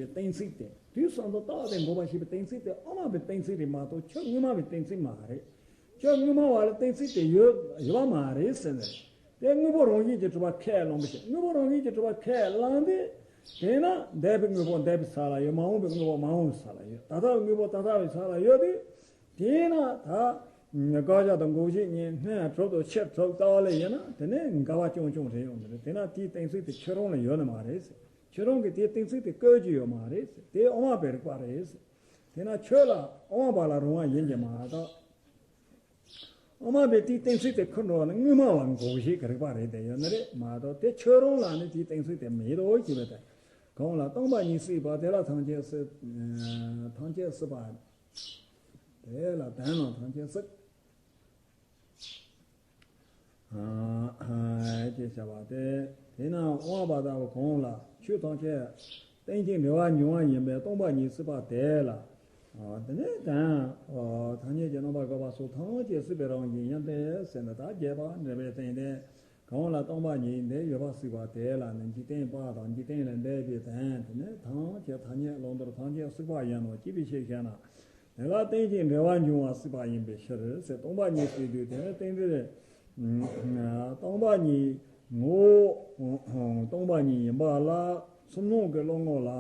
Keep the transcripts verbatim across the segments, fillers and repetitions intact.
གཏན་ཚིགས་དེ། དུས་གསུམ་དུ་རྟག་སྟེ་འགོག་པར་བྱེད་པའི་གཏན་ཚིགས་དེ་དབུ་མ་པའི་གཏན་ཚིགས་རེད་མ་གཏོགས་ཆོས་དངོས་མ་པའི་གཏན་ཚིགས་མ་རེད། ཆོས་དངོས་མ་བ་ལ་གཏན་ཚིགས་དེ་ཡོད་ཡོད་པ་མ་རེད་ཟེར་ནས། དེ་དངོས་པོ་རང་བཞིན་གྱིས་གྲུབ་པ་ཁས་བླངས་པ་ཞིག་དངོས་པོ་རང་བཞིན་གྱིས་གྲུབ་པ་ཁས་བླངས་ཏེ། དེས་ན་འདས་པའི་དངོས་པོ་འདས་པའི་ས་ལ་ཡོད། མ་འོངས་པའི་དངོས་པོ་མ་འོངས་པའི་ས་ལ་ཡོད། ད་ལྟ་བའི་དངོས་པོ་ད་ལྟ་བའི་ས་ལ་ཡོད་དུས། དེས་ན་ད་དགག་བྱ་དང་འགོག་བྱེད་གཉིས་སྔོན་གྲུབ་དང་ཕྱིར་གྲུབ་ལྟ་བ་ལས་ཡིན་ན་དེ་ནི་འགལ་བ་རྐྱང་རྐྱང་རེད་ཡོང་གི་རེད། དེས་ན་དེའི་གཏན་ཚིགས་དེ་ཁྱོད་རང་ལ་ཡོད་ནི་མ་རེད་ཟེར། ཁྱོད་རང་གིས་དེའི་གཏན་ཚིགས་དེ་བཀོད་རྒྱུ་ཡོད་མ་རེད་ཟེར། དེ་དབུ་མ་པའི་རིགས་པ་རེད་ཟེར། དེས་ན་ཁྱོད་ལ་དབུ་མ་པ་ལ་རུང་བ་ཡིན་གྱི་མ་གཏོགས། དབུ་མ་པས་དེའི་གཏན་ཚིགས་དེ་ཁུར་འགྲོ་བ་ནི་དངོས་མ་བ་འགོག་བྱེད་ཀྱི་རིགས་པ་རེད་དེ་ཡོད་ནི་རེད་མ་གཏོགས། དེ་ཁྱོད་རང་ལ་ནི་དེའི་གཏན་ཚིགས་དེ་མེད་དོ་ཞེས་པ་དེ། གང་ལ་སྟོང་པ་ཉིད་སྲིད་པ་དེ་ལ་ཐམས་ཅད་སྲིད། ཐམས་ཅད་སྲིད་པ། དེ་ལ་དོན་ལ་ཐམས་ཅད་སྲིད། ཅེས་བྱ་བ་སྟེ། དེས་ན་དབུ་མ་པ་ལྟ་བུ་གང་ལ་ཆོས་ཐམས་ཅད་རྟེན་ཅིང་འབྲེལ་བར་འབྱུང་བ་ཡིན་པས་སྟོང་པ་ཉིད་སྲིད་པ་དེ་ལ། དེ་ནས་དོན། ཐ་སྙད་ཀྱི་རྣམ་པར་དག་པ་སོགས་ཐམས་ཅད་སྲིད་པའི་རང་བཞིན་ཡིན་ཏེ་ཟེར་ནས། ད་རྒྱས་པ་འགྲེལ་པའི་སྟེང་དེ། གང་ལ་སྟོང་པ་ཉིད་འདི་ཡོད་པ་སྲིད་པ་དེ་ལ་ནི་འཇིག་རྟེན་པ་དང་འཇིག་རྟེན་ལས་འདས་པའི་དོན་དེ་ནི་ཐམས་ཅད་ཐ་སྙད་བླང་དོར་ཐམས་ཅད་སྲིད་པ་ཡིན་ནོ། ཅི་སྦྱོར་ཞེས་བཤད་ན། དེ་ལ་རྟེན་ཅིང་འབྲེལ་བར་འབྱུང་བ་སྲིད་པ་ཡིན་པའི་ཕྱིར་ཟེར། སྟོང་པ་ཉིད་ཟེར་དུས་དེ་ནི་རྟེན་འབྲེལ། སྟོང་པ་ཉིད་ངོ་བོ་སྟོང་པ་ཉིད་ཡིན་པ་ལ་ཚུར་སྣང་གི་བློ་ངོ་ལ།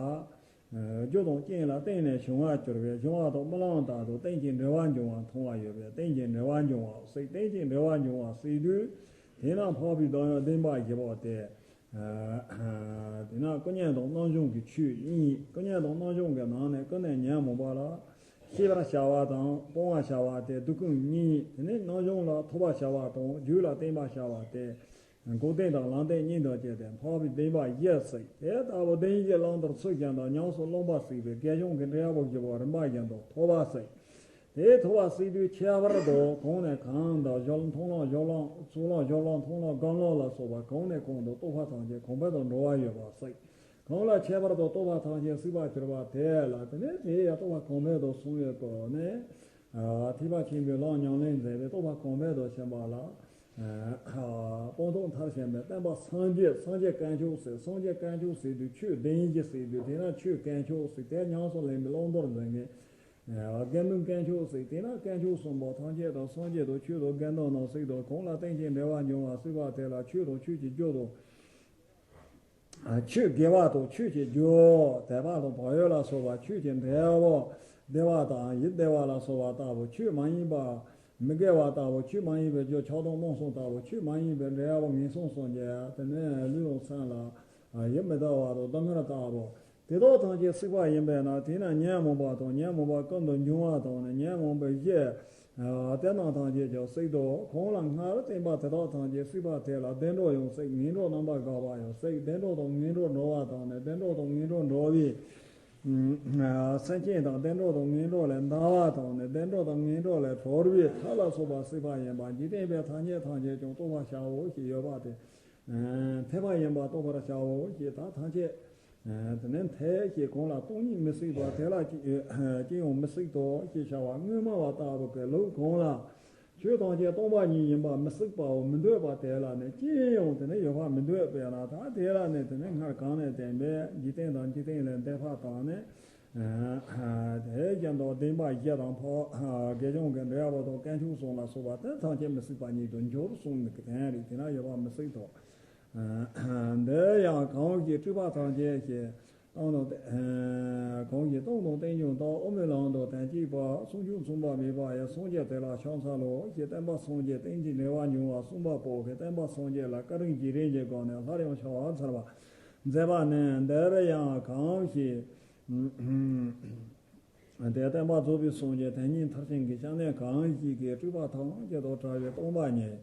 རྒྱུ་དང་རྐྱེན་ལ་བརྟེན་ནས་བྱུང་བར་གྱུར་པའི་བྱུང་བ་དང་རྨི་ལམ་ལྟར་དུ་རྟེན་ཅིང་འབྲེལ་བར་འབྱུང་བ་མཐོང་བ་ཡོད་པས་རྟེན་ཅིང་འབྲེལ་བར་འབྱུང་བ་སྲིད། རྟེན་ཅིང་འབྲེལ་བར་འབྱུང་བ་སྲིད་དུས། དེས་ན་འཕགས་པའི་སྡོམ་པ་བདེན་པ་བཞི་པོ་སྟེ། དེས་ན་ཀུན་མཉམ་དང་རྣམ་གཞག་གི་ཆོས་གཉིས། ཀུན་མཉམ་དང་རྣམ་གཞག་གི་ནང་ནས་ཀུན་ནས་ཉོན་མོངས་པ་ལ་ཤེས་པར་བྱ་བ་དང་སྤང་བར་བྱ་བ་སྟེ་སྡུག་ཀུན་གཉིས། དེ་ནས་རྣམ་གཞག་ལ་ཐོབ་པར་བྱ་བ་དང་རྒྱུད་ལ་བརྟེན་པར་བྱ་བ་སྟེ། འགོག་བདེན་དང་ལམ་བདེན་གཉིས་དང་བཅས་ཏེ་འཕགས་པའི་བདེན་པ་བཞི་སྲིད། དེ་ལྟ་བུ་བདེན་བཞིའི་བླང་དོར་ཚུལ་བཞིན་དུ་ཉམས་སུ་བླངས་པ་སྲིད་པས་དགེ་སྦྱོང་གི་འབྲས་བུ་བཞི་པོ་རིམ་པ་བཞིན་དུ་ཐོབ་པ་སྲིད། དེ་ཐོབ་པ་སྲིད་དུས་ཁྱད་པར་དུ་གང་ནས་གང་དུ་སྦྱོར་ལམ་མཐོང་ལམ་སྦྱོར་ལམ་ཚོགས་ལམ་སྦྱོར་ལམ་མཐོང་ལམ་སྒོམ་ལམ་ལ་སོགས་པ་གང་ནས་གང་དུ་རྟོགས་པ་ཐམས་ཅད་གོང་འཕེལ་དུ་འགྲོ་བ་ཡོད་པ་སྲིད། གང་ལ་ཁྱད་པར་དུ་རྟོགས་པ་ཐམས་ཅད་སྲིད་པར་གྱུར་པ་དེ་ལ་དེ་ནས་དེ་ཡང་རྟོགས་པ་གོང་འཕེལ་དུ་སོང་བའི་སྒོ་ནས། ཐེག་པ་ཆེན་པོའི་ལམ་ཉམས་ལེན་མཛད་པའི་རྟོགས་པ་གོང་འཕེལ་དུ་ཕྱིན་པ་ལ། སྤངས་རྟོགས་མཐར་ཕྱིན་པའི་བསྟན་པ་སངས་རྒྱས། སངས་རྒྱས་དཀོན་མཆོག་ཟེར། སངས་རྒྱས་དཀོན་མཆོག་ཟེར་དུས་ཆོས་བདེན་བཞི་ཟེར་དུས་དེ་ན་ཆོས་དཀོན་མཆོག་ཟེར། དེ་ཉམས་སུ་ལེན་པའི་བླང་དོར་འཛིན་མཁན། དགེ་འདུན་དཀོན་མཆོག་ཟེར། དེ་ན་དཀོན་མཆོག་གསུམ་པོ་ཐམས་ཅད་དང་སངས་རྒྱས་དང་ཆོས་དང་དགེ་འདུན་རྣམས་སྲིད་དོ། གང་ལ་རྟེན་ཅིང་འབྲེལ་བར་འབྱུང་བ་སྲིད་པ་དེ་ལ་ཆོས་དང་ཆོས་ཀྱི་རྒྱུ་དང་། ཆོས་དགེ་བ་དང་ཆོས་ཀྱི་རྒྱུ། དད་པ་དང་བག་ཡོད་ལ་སོགས་པ་ཆོས་ཀྱི་འབྲས་བུ། བདེ་བ་དང་ཡིད་བདེ་བ་ལ་སོགས་པ་ལྟ་བུ། ཆོས་མ་ཡིན་པ། མི་དགེ་བ་ལྟ་བུ། ཆོས་མ་ཡིན་པའི་རྒྱུ་ཆགས་སྡང་རྨོངས་གསུམ་ལྟ་བུ། ཆོས་མ་ཡིན་པའི་འབྲས་བུ་ངན་སོང་གསུམ་གྱི་དེ་ནས་ལུས་དང་སེམས་ལ་ཡིད་མི་བདེ་བ་དང་སྡུག་བསྔལ་ལྟ་བུ། དེ་དག་ཐམས་ཅད་སྲིད་པ་ཡིན་པས་ན། དེས་ན་ཉོན་མོངས་པ་དང་ཉོན་མོངས་པ་ཀུན་ཏུ་འབྱུང་བ་དང་ནི་ཉོན་མོངས་པའི་གཞི། དེ་རྣམས་ཐམས་ཅད་ཀྱང་སྲིད་དོ། གང་ལ་སྔར་བསྟན་པ་དེ་དག་ཐམས་ཅད་སྲིད་པ་དེ་ལ་བདེ་འགྲོ་ཡང་སྲིད། ངན་འགྲོ་རྣམ་པར་དག་པ་ཡང་སྲིད། བདེ་འགྲོ་དང་ངན་འགྲོར་འགྲོ་བ་དང་ནི་བདེ་འགྲོ་དང་ངན་འགྲོར་འགྲོ་བའི་སེམས་ཅན་དང་། བདེ་འགྲོ་དང་ངན་འགྲོ་ལས་འདའ་བ་དང་ནི་བདེ་འགྲོ་དང་ངན་འགྲོ་ལས་གྲོལ་བའི་མཐའ་ལ་སོགས་པ་སྲིད་པ་ཡིན་པ་འཇིག་རྟེན་པའི་ཐ་སྙད་ཐམས་ཅད་ཀྱང་རྟོགས་པར་བྱའོ་ཞེས་ཡོད་པ་དེ། འཐད་པ་ཡིན་པ་རྟོགས་པར་བྱའོ་ཞེས། ད་ཐམས་ཅད། དེ་ནས་འཐད་ཞེས་གང་ལ་སྟོང་ཉིད་མི་སྲིད་པ་དེ་ལ་ཅི་ཅི་ཡང་མི་སྲིད་དོ་ཞེས་བྱ་བ་དངོས་སྨྲ་བ་ལྟ་བུ་གི་ལུགས། གང་ལ་ཆོས་ཐམས་ཅད་སྟོང་པ་ཉིད་ཡིན་པ་མི་སྲིད་པའོ་མི་འདོད་པ་དེ་ལ་ནི་ཅི་ཡང་དེ་ནི་ཡོད་པ་མི་འདོད་པས་ན། ད་དེ་ལ་ནི་དེ་ནི་སྔར་གང་ནས་བསྟན་པའི་འཇིག་རྟེན་དང་འཇིག་རྟེན་ལས་འདས་པ་དང་ནི། དེ་བཞིན་དུ་བདེན་པ་བཞི་དང་འཕགས་དགེ་སྦྱོང་གི་འབྲས་བུ་དང་དཀོན་མཆོག་གསུམ་ལ་སོགས་པ་དེ་ཐམས་ཅད་མི་སྲིད་པ་ཉིད་དུ་འགྱུར་གསུངས་ནས་ཀྱི་དོན་རེད། དེ་ན་ཡོད་པ་མི་སྲིད་དོ། འདི་ཡང་གང་ཞིག་སྤྲུལ་པ་ཐམས་ཅད་ཀྱིས་སྟོང་དང་། གང་ཞིག་སྟོང་དང་རྟེན་འབྱུང་དང་། དབུ་མའི་ལམ་དང་དོན་གཅིག་པ། ཟུང་འཇུག་མཚུངས་པ་མེད་པ་ཡི་སངས་རྒྱས་དེ་ལ་ཕྱག་འཚལ་ལོ་ཞེས་བསྟན་པ་སངས་རྒྱས་རྟེན་ཅིང་འབྲེལ་བར་འབྱུང་བ་གསུམ་པ་པོ་གིས་བསྟན་པ་སངས་རྒྱས་ལ་བཀའ་དྲིན་རྗེས་དྲན་གྱི་སྒོ་ནས་སླར་ཡང་ཕྱག་འཚལ་བར་མཛད་པ་ནི། འདིར་ཡང་གང་ཞིག་དེ་བསྟན་པ་རྫོགས་པའི་སངས་རྒྱས་དོན་གཉིས་མཐར་ཕྱིན་གྱི་སྐྱབས་གནས་གང་ཞིག་གིས་སྤྲུལ་པ་ཐམས་ཅད་དང་བྲལ་བའི་སྟོང་པ་ཉིད་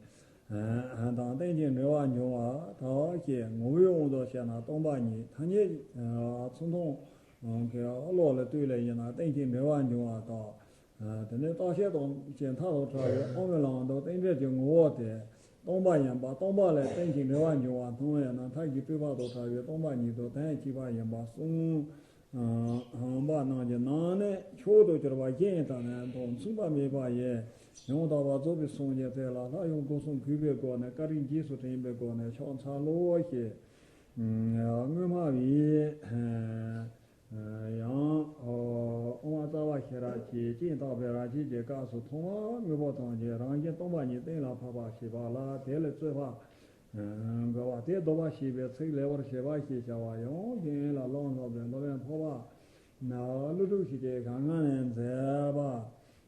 དང་རྟེན་ཅིང་འབྲེལ་བར་འབྱུང་བ་དག་གི་ངོ་བོའི་དབང་དུ་བྱས་ན་སྟོང་པ་ཉིད་ཐ་སྙད་ཚུར་མཐོང་གི་བློ་ལ་ལྟོས་ལ་ཡིན་ན་རྟེན་ཅིང་འབྲེལ་བར་འབྱུང་བ་དང་། དེ་ནས་རྟོག་བྱེད་དང་བཅས་མཐའ་དང་བྲལ་བའི་དབུ་མའི་ལམ་དུ་རྟེན་འབྲེལ་གྱི་ངོ་བོ་དེ་སྟོང་པ་ཡིན་པ། སྟོང་པ་ལས་རྟེན་ཅིང་འབྲེལ་བར་འབྱུང་བ་མཐོང་བས་ན་མཐའ་བཞིའི་སྤྲུལ་པ་དང་བྲལ་བའི་སྟོང་པ་ཉིད་དུ་དོན་གཅིག་པ་ཡིན་པ་གསུངས། འོང་བ་རྣམས་ཀྱི་ནང་ནས་མཆོག་ཏུ་གྱུར་པ་གཞན་དག་ནི་དང་མཚུངས་པ་མེད་པ་ཡི་ཡང་དག་པར་རྫོགས་པའི་སངས་རྒྱས་དེ་ལ་སླར་ཡང་སྒོ་གསུམ་གུས་པའི་སྒོ་ནས་བཀའ་དྲིན་རྗེས་སུ་དྲན་པའི་སྒོ་ནས་ཕྱག་འཚལ་ལོ་ཞེས་དངོས་སྨྲ་བའི། ཞེས་སྤྱན་བཏགས་པའི་རང་བཞིན་གྱི་སྐབས་སུ་ཐོག་མར་དངོས་པོ་ཐམས་ཅད་རང་བཞིན་སྟོང་པ་ཉིད་གཏན་ལ་ཕབ་པ་ཞེས་པ་ལ། དེ་ལ་རྩོད་པ་དགོས་པ་དེ་ལྡོག་པ་ཞེས་པའི་ཚིག་ལེགས་པར་བྱས་པ་ཞེས་བྱ་བ་ཡང་གཞན་ལ་བློ་སློབ་པའི་སློབ་དཔོན་འཕགས་པ་ཀླུ་སྒྲུབ་ཀྱིས་སྔ་ནས་མཛད་པ།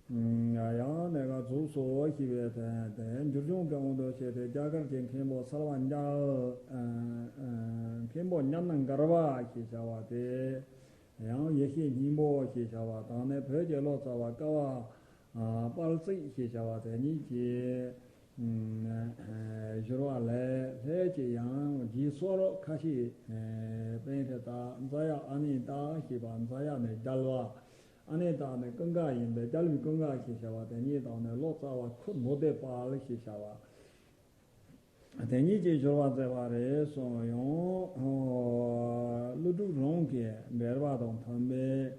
ཡང་ནས་ཀ་རྫོགས་སོ་ཞེས་པའི་དོན་ཏེ། འབྱོར་བྱུང་གི་དབང་དུ་བྱས་ཏེ་རྒྱ་གར་གྱི་མཁན་པོ་གསར་པ་ཉ་མཁན་པོ་ཉ་ན་གར་བ་ཞེས་བྱ་བ་སྟེ། ཡང་ཡེ་ཤེས་སྙིང་པོ་ཞེས་བྱ་བ་དང་ནི། བོད་ཀྱི་ལོ་ཙཱ་བ་ཀ་བ་དཔལ་བརྩེགས་ཞེས་བྱ་བ་དེ་ཉིད་ཀྱིས་བཞུགས་པ་ལས། ལྷད་ཀྱི་ཡང་རྗེས་སོར་ཁ་ཤས་པཎྜི་ཏ་ཛ་ཡ་ཨ་ནི་ཏ་ཞེས་པ། ཛ་ཡ་ནི་རྒྱལ་བ། ཨ་ནི་ཏ་ནི་ཀུན་དགའ་ཡིན་པས། རྒྱལ་བའི་ཀུན་དགའ་ཞེས་བྱ་བ་དེ་ཉིད་དང་ནི། ལོ་ཙཱ་བ་ཁུ་མུ་དེ་དཔལ་ཞེས་བྱ་བ་དེ་ཉིད་ཀྱིས་བཞུགས་པ་མཛད་པ་རེད་གསུངས། ཡང་ཀླུ་སྒྲུབ་རང་གི་འགྲེལ་པ་དང་མཐུན་པའི་